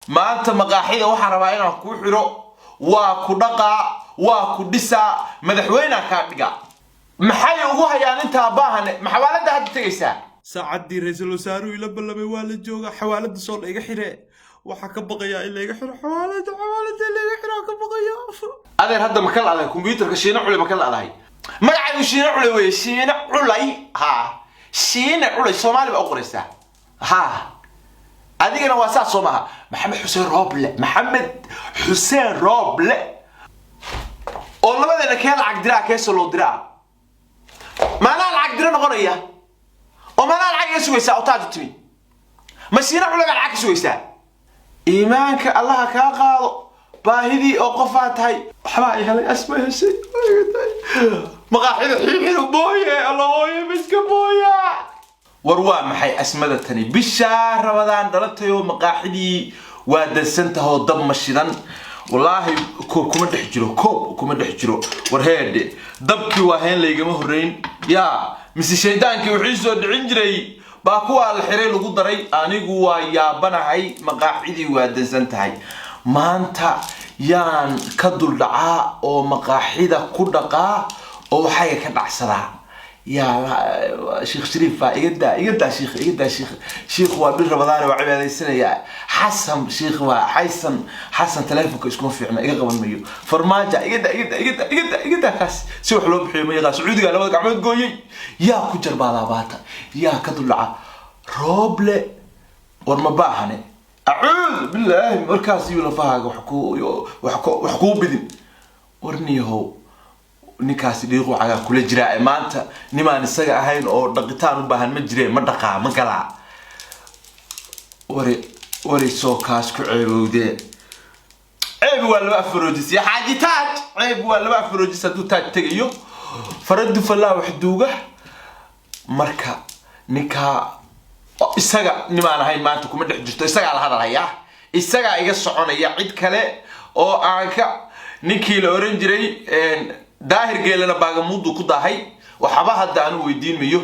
Maanta maqaaxida waxaan rabaa inaan kuu xiro. Waa ku dhaqaa, waa ku dhisaa, madaxweynea kaa dhigaa. Maxay ugu hayaan intaa baahane? Maxawaalada hadda tegaysaa? Saacaddii ra-iisul wasaaruhu ila ballamay waa la joogaa. Xawaalada soo la iga xire. Waxaa ka baqayaa in la iga xiro xawaalada. Xawaalada in la iga xiro ka baqaya. Adeer, hadda ma ka ladahay kombyuutarka? Shiine Culay ma ka ladahay? Magacaygu Shiine Culay weye, Shiine Culay. Ha, Shiine Culay, Soomaali baa u qoraysaa. Ha, adigana waa saas, soo maaha? Maxamed Xuseen Rooble, Maxamed Xuseen Rooble. Oo labadeena kee lacag diraa, kee soo loo diraa? Maanaa lacag diro noqonaya oo maanaa lacag iga sugaysaa oo taaju timi? Ma Shiine Culay baa lacag ka sugaysaa? Iimaanka Allaha kaa qaado. Baahidii oo qofaa tahay waxbaa ay helay, asma heshay maqaaxida xiixiru booye. Alla hooye, miska booya. War waa maxay asmada tani? Bishaa Rabadaan dhalatayoo maqaaxidii waa dansan tahoo dab ma shidan. Wallaahi koob kuma dhex jiro, koob kuma dhex jiro. War heedhe, dabkii waa heen, laygama horreyn yaa mise shaydaankii wixii soo dhicin jiray baa kuwaa la xiray lagu daray. Anigu waa yaabanahay, maqaaxidii waa dansan tahay. Maanta yaan ka duldhacaa oo maqaaxida ku dhaqaa oo waxayga ka dhacsadaa? Yaa Sheekh Shariif baa? Iga daa, iga daa sheekh, iga daa sheekh. Sheekh waa bil Rabadaane, waa cibaadaysanayaa. Xasan sheekh waa Xasan, Xasan telefonka iskuma fiicna, iga qaban mayo. Farmaaja, iga daa, iga daa, iga daa, iga daa, iga daa. Kaas si wax loo bixiyo ma yaqaan. Sacuudiga labada gacmood gooyey. Yaa ku jarbaadaa baata? Yaa ka duldhaca Rooble? War ma baahane? Acuudu billaahi, markaas yuu lafahaaga wax kuu bidin. War niyahow, ninkaasi dhiiqu cagaa kula jiraa. Maanta nimaan isaga ahayn oo dhaqitaan u baahan ma jiree. Ma dhaqaa, ma galaa? Wari wari, soo kaas ku ceebowdee. Ceeb waa laba afaroojis ya Xaaji Taaj, ceeb waa laba afaroojis. Hadduu Taaj tegayo, faradu falaa wax duuga. Marka ninkaa isaga nimaan ahayn maanta kuma dhex jirto. Isagaa la hadalhayaa, isagaa iga soconaya. Cid kale oo aan ka ninkii la oran jiray Daahir Geelana baagamuudu ku daahay, waxba hadda aanu weydiin mayo.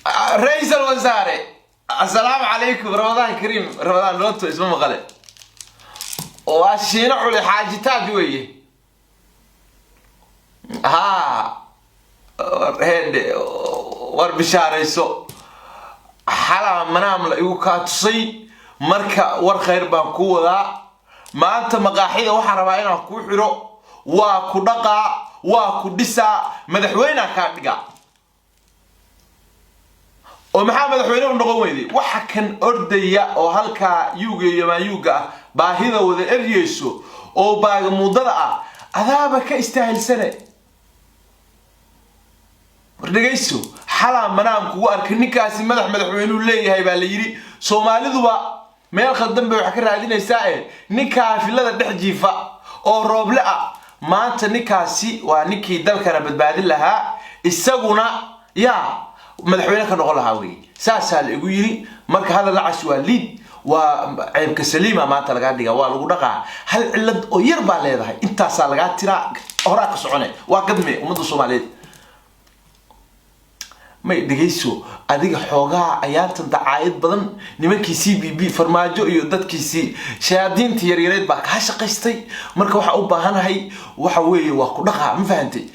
Ra-iisal wasaare, assalaamu calaykum, Ramadaan kariim. Ramadaan loonto isma maqale. Waa Shiino Culi, Xaaji Taaj weeye. Ha heedhe, war bishaarayso. Xalaa manaam la igu kaa tusay. Marka war khayr baan ku wadaa. Maanta maqaaxida waxaan rabaa inaan kuu xiro. Waa ku dhaqaa, waa ku dhisaa, madaxweynea kaa dhigaa. Oo maxaa madaxweyne u noqon weyday? Waxa kan ordaya oo halkaa yuuga iyo maayuuga ah baahida wada eryeyso oo baagamuudada ah, adaaba ka istaahilsane. War dhegayso, xalaa manaam kugu arkay. Ninkaasi madaxweynuu leeyahay baa la yidhi. Soomaaliduba meel khaldan bay wax ka raadinaysaa. E ninkaa filada dhex jiifa oo Rooble ah, maanta ninkaasi waa ninkii dalkana badbaadin lahaa, isaguna yaa madaxweyne ka noqon lahaa wey. Saasaa la igu yiri. Marka hadal lacas waa liid, waa ceebka saliima. Maanta lagaa dhigaa, waa lagu dhaqaa. Hal cilad oo yar baa leedahay, intaasaa lagaa tiraa, horaa ka socone. Waa gadme ummadda Soomaaliyeed. May dhegayso, adiga xoogaa ayaantan dacaayad badan nimankii CBB, Farmaajo iyo dadkiisii shayaadiinta yaryareed baa kaa shaqaystay. Marka waxaa u baahanahay waxa weeye waa ku dhaqaa, ma fahantay?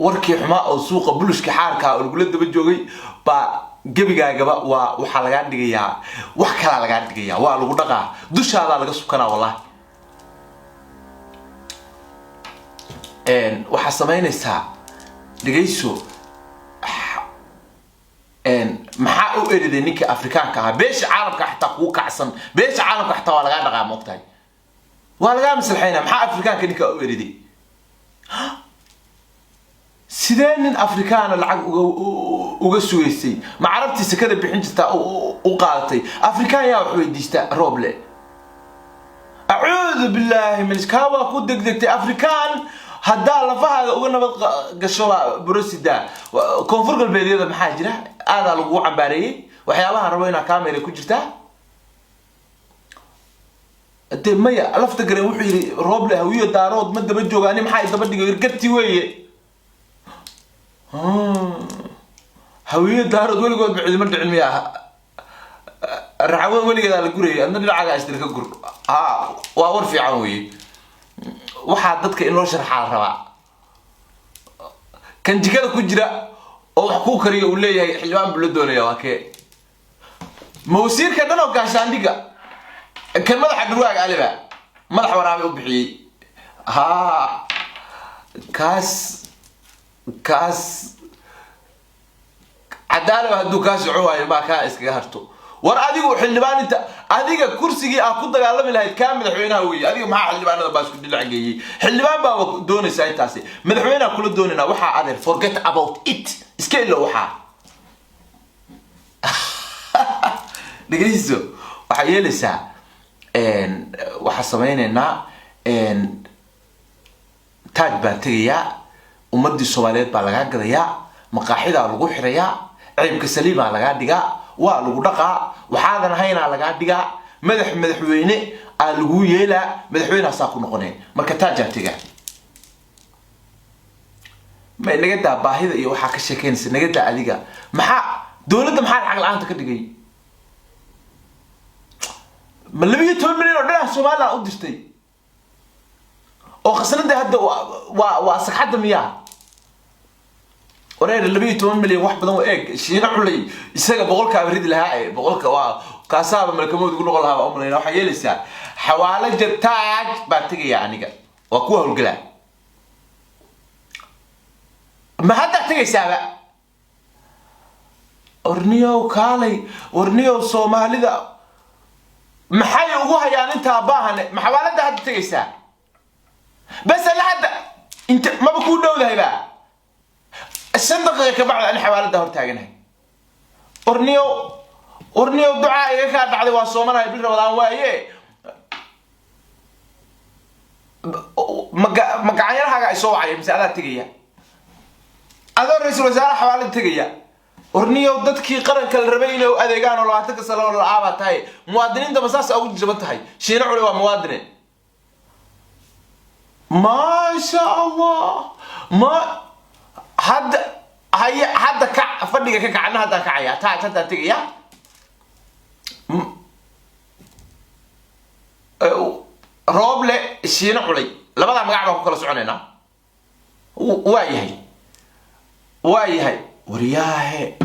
Warkii xumaa oo suuqa bulushka xaarka oo lagula daba joogay baa gebigaagaba waa waxaa lagaa dhigayaa, wax kalaa lagaa dhigayaa. Waa lagu dhaqaa, dushaadaa laga sukanaa. Wallahi waxaa samaynaysaa, dhegayso, maxaa u eriday ninkii Afrikaanka ahaa? Beesha caalamka xataa kugu kacsan, beesha caalamka xataa waa lagaa dhaqaa, maogtahay? Waa lagaa maslaxaynaa. Maxaa Afrikaanka ninka u eriday? Sidee nin Afrikaana lacag uga sugaysay? Ma carabtii sekada bixin jirtaa u qaadatay? Afrikaan yaa wax weydiista? Rooble, acuudu billaahi min kaa waa ku degdegtay. Afrikaan haddaa lafahaaga uga nabad gasho baa burosida. Koonfur Galbeedyada maxaa jira? Aadaa lagugu cambaareeyey. Waxyaabaha rabo inaa camera ku jirtaa dee maya. Lafta Garen wuxuu yidhi Rooble Hawiyo Daarood ma daba jooga, ani maxaa daba dhigay? Garti weeye. Hawiyo Daarood weligood ba cidima dhicin miyaa? Raxaweyn weligeedaa la gurayay, adna dhinacaaga isdil ka gur. Ha, waa war fiican weeye. Waxaa dadka in loo sharxaa la rabaa. Kan jikada ku jira oo wax kuu kariyo uu leeyahay xildhibaan buu la doonaya, waa kee? Ma wasiirka dhan oo gaashaandhiga, kan madaxa dhurwaaga aliba madax waraabe u bixiyey? Ha, kaas cadaalaba hadduu kaa soco waayo, maa kaa iskaga harto. War adigu xildhibaan inta adiga kursigii aad ku dagaalami lahayd kaa madaxweynaha weeye. Adiga maxaa xildhibaanada baa isku dhinac geeyey? Xildhibaan baaba doonaysaa intaasi, madaxweynaha kula doonayna. Waxaa adeer, forget about it, iska ilo. Waxaa dhegeyso, waxaa yeelaysaa, waxaa samaynaynaa, Taaj baan tegayaa, ummadii Soomaaliyeed baa lagaa gadayaa, maqaaxidaa lagu xirayaa, ceybka saliimaa lagaa dhigaa, waa lagu dhaqaa, waxaadan ahaynaa lagaa dhigaa, madaxweyne aa laguu yeelaa, madaxweynehaasaa ku noqoneen. Marka taajaa tegaa, ma naga daa baahida iyo waxaa ka sheekeynaysa, naga daa. Adiga maxaa dowladda, maxaa lacag la-aanta ka dhigay? Ma 12 milyan oo dhinaca Somaliland u dirtay oo khasnada hadda waa sagxadda miyaa? Wareer, 12 milyan wax badan. Eeg, Shiina Culay isaga 100-kaaba ridi lahaa, e 100-ka waa kaasaaba malkamood ugu noqon lahaa baa umalayna. Waxaa yeelaysaa, xawaalaja Taaj baa tegaya, aniga waa kuwa howlgalaa. Ma haddaa tegaysaaba? Warniyow kaalay, warniyow, Soomaalida maxay ugu hayaan intaa baahane? Ma xawaalada hadda tegaysaa? Bas alla, hadda inta maba kuu dhowdahayba, 5 daqiiqa ka bacda ani xawaalada hor taaganahay. Warniyow, warniyow, ducaa iga kaa dhacday, waa soomanahay, bil Ramadaan waaye. Ma gacanyarahaaga ay soo wacaya mise adaa tegaya, adoo ra-iisul wasaare xawaalada tegaya? Warniyow, dadkii qaranka la rabay inay u adeegaan oo 20-ka sano oo la-aabaa tahay, muwaadiniinta ma saas ugu jaban tahay? Shiina Culi waa muwaadine, maasha Allah. Ma hadda haye, hadda kac, fadhiga ka kacna, haddaan kacaya, Taaj haddaan tegaya. Rooble, Shiina Culay, labadaa magac baan ku kala soconaynaa. Waa yahay, waa yahay. Waryaahe,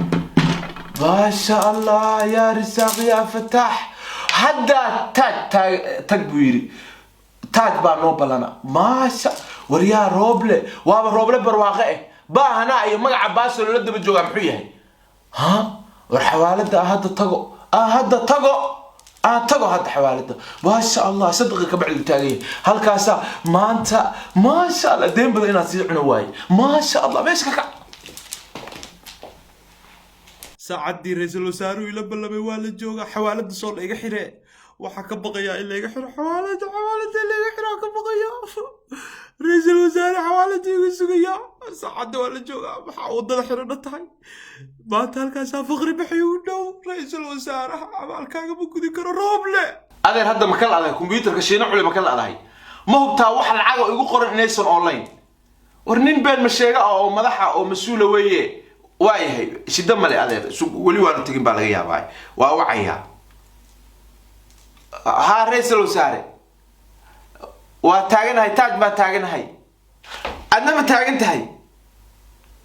maasha Allah, yaa risaaq yaa fataax, haddaa Taaj taag tag buu yidhi, Taaj baa noo ballana. Maasha, waryaa, Rooble waaba Rooble barwaaqe eh, baahanaa iyo magaca baaso loola daba joogaa muxuu yahay? Ha, war xawaalada ah hadda tago, ah hadda tago, aan tago hadda xawaalada. Maasha Allah, 3 daqiiqa ka bacdi uu taagan yahay halkaasaa maanta. Maasha Allah, deen badan inaad sii cuno waaye. Maasha Allah, meesha ka kac. Saacaddii ra-iisul wasaaruhu ila ballamay waa la joogaa, xawaalada soo la iga xire. Waxaa ka baqayaa in laiga xiro xawaalada, xawaalada in laiga xiro ka baqaya. Ra-iisul wasaare xawaalada igu sugaya, saacadda waa la joogaa. Maxaa waddada xirana tahay maanta? Halkaasaa faqri baxay u dhow. Ra-iisul wasaaraha abaalkaaga ma gudi karo, Rooble. Adeer, hadda ma ka la'dahay kombyuutarka Shiina Culi? Ma ka la'dahay? Ma hubtaa wax lacaga igu qoran inaysan online? War nin been ma sheega oo madaxa oo mas-uula weeye. Waa yahay, shida male adeer, weli waanu tegin baa laga yaabaa, waa wacayaa. Haa, ra-iisul wasaare, waa taaganahay, Taaj baa taaganahay, adna ma taagan tahay?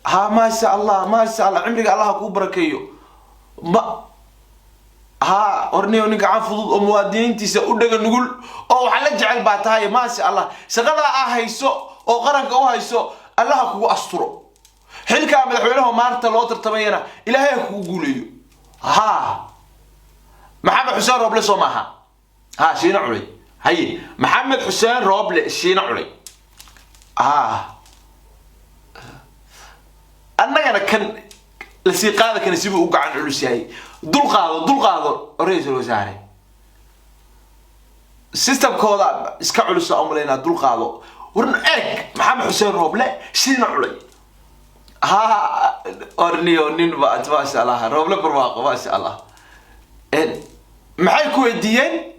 Ha, maasha Allah, maasha Allah, cimriga Allaha kuu barakeeyo. Ma ha, warniyo, nin gacan fudud oo muwaadiniintiisa u dhega nugul oo waxa la jecel baa tahay. Maasha Allah, shaqadaa aa hayso oo qaranka u hayso Allaha kugu asturo. Xilkaa madaxweynaha maanta loo tartamayana Ilaahay ha kugu guuleeyo. Ha, Maxamed Xuseen Rooble soo maaha? Ha, Shiina Culay. Haye, Maxamed Xuseen Rooble, Shiina Culay. Ha, annagana kan lasii qaada kana sibuu u gacan culus yahay. Dul qaado, dul qaado, ra-iisul wasaare. Systemkooda iska culusa umalaynaa. Dul qaado. War eeg, Maxamed Xuseen Rooble, Shiina Culay. Ha, orniyo, nin ba, maasha Allah, Rooble barwaaqo, maasha Allah. Maxay ku weydiiyeen?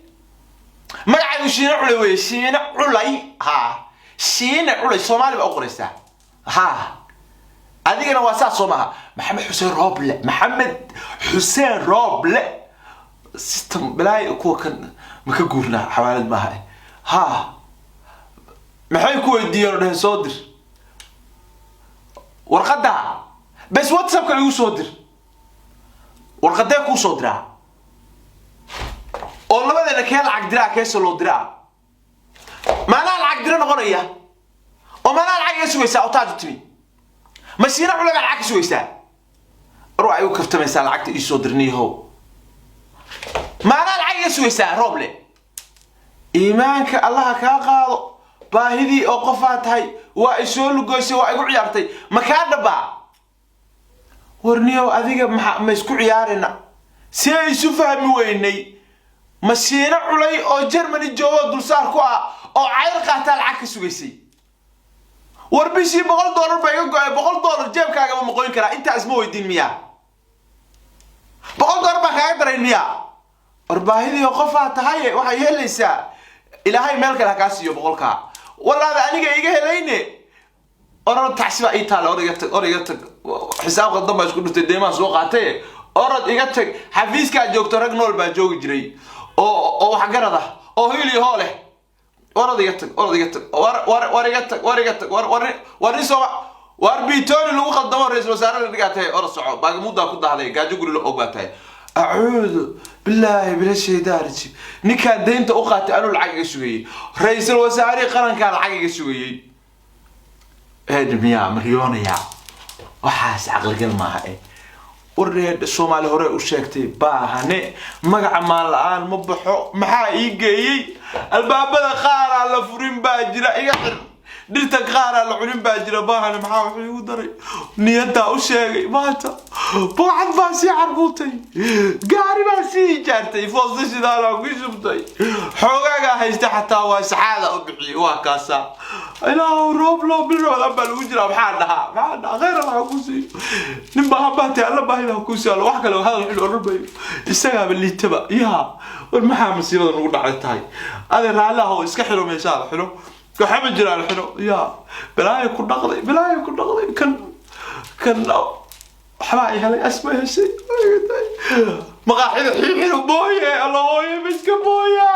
Magacaygu Shiina Culay weye, Shiina Culay. Ha, Shiina Culay, Soomaali baa u qoraysaa. Ha, adigana waa saas soo maaha? Maxamed Xuseen Rooble, Maxamed Xuseen Rooble. System balaayo kuwa kan ma ka guurnaa? Xawaalad maaha. Ha, maxay ku weydiiyeen oo dheheen soo dir warqadda? Bes WhatsAppka igu soo dir. Warqadee kuu soo diraa? Oo labadeena kee lacag diraa, keese loo diraa? Maanaa lacag diro noqonaya oo maanaa lacag iga sugaysaa oo taaju timi? Masiina culagaa lacag ka sugaysaa? War waa igu kaftamaysaa. Lacagta ii soo dirniyahow, maanaa lacag iga sugaysaa? Rooble, iimaanka Allaha kaa qaado. Baahidii oo qofaa tahay, waa isoo lugoysay, waa igu ciyaartay. Ma kaa dhabaa? Warniyow, adiga maa ma isku ciyaarina? See isu fahmi weynay? Masiino Culay oo Germany joogo, dulsaar ku ah oo cayr qaataa lacag ka sugaysay. War bishii $100 baa iga go-ay. $100 jeebkaagama maqoyn karaa? Intaa isma weydiin miyaa? $100 baa kaaga daray miyaa? War baahidii oo qofaa tahaye, waxay helaysaa. Ilaahay meel kale ha kaa siiyo boqolkaa. Walaada aniga iga helayne. Orod, taxi baa ii taale. Or iga tag, or iga tag. Xisaab qaldan baa isku dhuftay, deemaan soo qaatay. Orod, iga tag. Xafiiskaa joogto rag nool baa joogi jiray oo waxgarad ah oo hiil iyo hoo leh. Orod, iga tag, orod, iga tag. War, war, war, iga tag, war, iga tag. War, war, war, nin sooma war Bitoni lagu khaldamo ra-iisul wasaare la dhigaa tahay. Orod, soco. Baagamudaa ku dahday, gaajo guri la og baa tahay. Acuudu billaahi mina shaydaan rajiim. Ninkaan deynta u qaatay anuu lacag iga sugayey, ra-iisul wasaarihii qarankaa lacag iga sugayey. Eed miyaa maryoonayaa? Waxaas caqligal maaha. Warreed Soomaali hore u sheegtay, baahane magaca maan la-aan ma baxo. Maxaa ii geeyey? Albaabada qaaraa la furin baa jira, iga xir. Dhirta qaaraa la cunin baa jira. Baahane maxaa wuxuu igu daray? Niyaddaa u sheegay. Maanta buucad baa sii carbuutay, gaari baa sii ijaartay, foosta shidaalaa ku shubtay, xoogaagaa haystay xataa waa saxaada u bixiyey. Waa kaasaa. Ilaahu roob loo bil Ramadaan baa lagu jiraa. Maxaa dhahaa? Maxaa dhahaa? Khayr Allah ku siiyo. Nin baa habaatay, Alla baahida ha kuu siiyo. Alla wax kale hadal xil odhan mayo, isagaaba liitaba. Yaa war, maxaa masiibada nagu dhacday tahay? Ade raalli ahow, iska xiro meeshaada, xiro. Waxa ma jiraan, xiro. Yaa balaayo ku dhaqday, balaayo ku dhaqday. Kan kan waxbaa i helay, asma heshay maqaaxida xiixiro. Booye, alla hooye, miska booya.